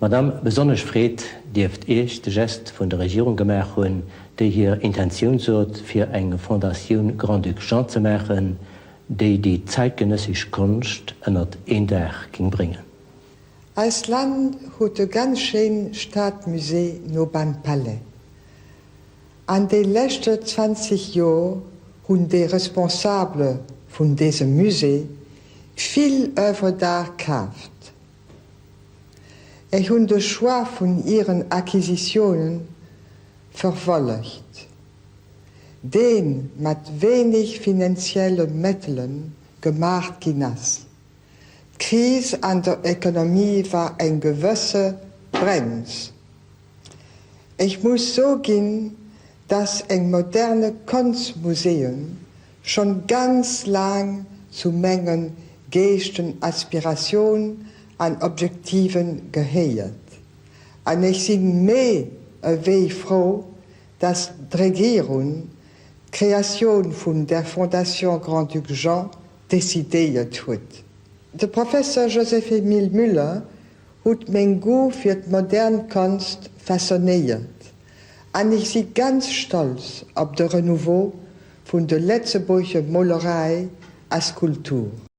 Madame, besonnesch Freed dierft Iech de Geste vun der Regierung gemaach hunn, déi hir Intentioun sot, fir eng Fondatioun Grand-Duc Jean ze maachen, déi déi zäitgenëssesch Konscht ënnert een Daach ging bréngen. Eist Land huet e ganz schéin Stadmusée no beim Palais. An de leschte 20 Jor hunn déi Responsable vun désem Musée vill Oeuvres d'art kaaft. Ech hunn de Choix vun hiren Acquisitiounen verfollegt, deen mat wéineg finanzielle Mëttelen gemaacht ginn ass. D'Kris an der Ekonomie war eng gewësse Brems. Ech muss so ginn, dass eng moderne Konschtmuseum schonn ganz laang zu mengen geeschten Aspiratioun an Objektiven gehéiert. An ech sinn méi ewéi frou, dass d'Regierung d'Kreatioun vun der Fondation Grand-Duc Jean decidéiert huet. De Professor Joseph-Émile Müller huet meng Goût fir d'modern Konst façonnéiert an ech si ganz stolz op de Renouveau vun de lëtzebuerger Molerei a Skulptur.